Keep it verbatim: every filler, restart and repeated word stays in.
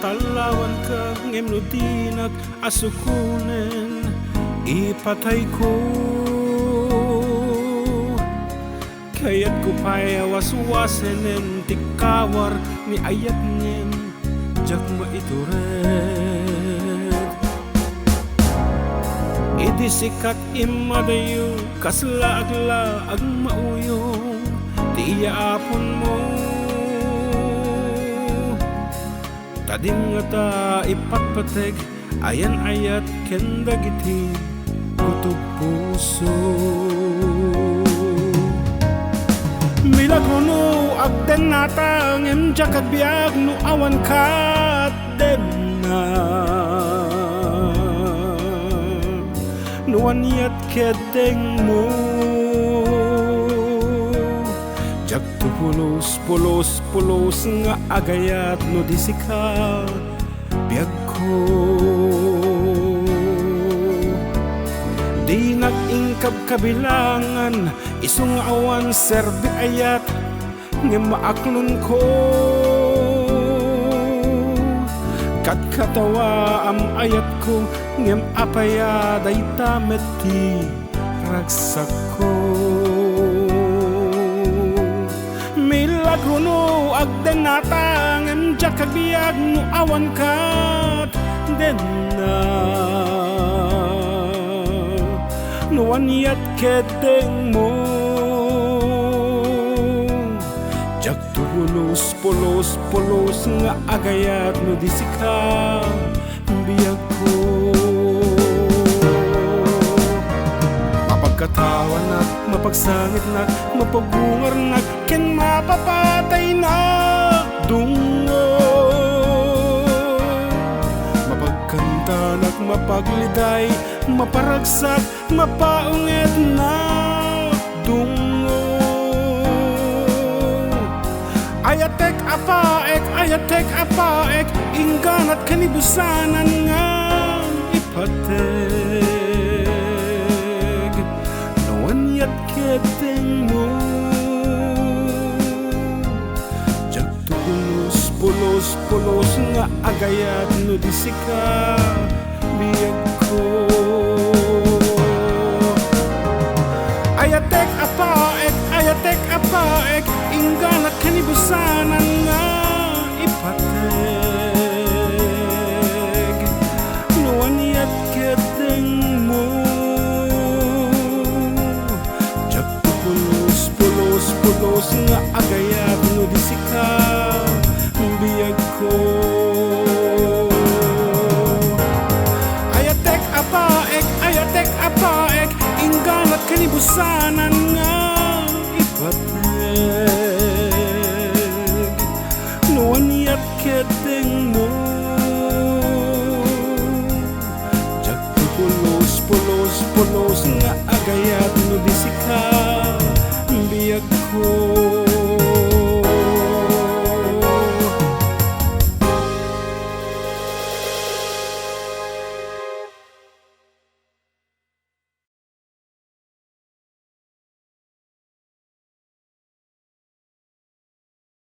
Tallawanka, ngem no dinak a sukonen, ipatayko. Kayatko pay a waswasenen ti kawar ni ayatngem, diak maitured. Idi sikak immadayo, kasla agla agmauyong ti iya aponmo. Ta dim ngata ipatpateg ayan ayat ken dagiti kutogpuso. Milagro no agdennata, ngem diak agbiag no awan kat denna. No aniat ket dengmo, diakto pulos, pulos, pulos nga agayat no di sika, biagko. Dinak inkabkabilangan, isu nga awan serbik ayat, ngem maaklonko. Katkatawaam ayatko, ngem apay a dayta met ti ragsakko? Milagro no agdennata, ngem diak agbiag no awan kat denna. No aniat ket dengmo, diakto pulos, pulos, pulos nga agayat no di sika, biagko. Mapagkatawanak, mapagsangitnak, mapagungarnak, ken mapapataynak, dungngo. Mapagkantanak, mapagliday, maparagsak, mapaungetnak, dungngo. Ayatek, Apaek, ayatek, Apaek, ingganat ken ibusanan nga ipateg. No aniat ket dengmo, diakto pulos, pulos, pulos nga agayat no di sika, biagko. Ayatek, Apaek, ayatek, Apaek, ingganat ken ibusanan nga ipateg. No aniat ket dengmo, diakto pulos, pulos, pulos nga agayat no di sika, biagko. Ayatek, Apaek, ayatek, Apaek, ingganat ken ibusanan nga ipateg. No aniat ket dengmo, diakto pulos, pulos, pulos nga agayat no di sika, biagko.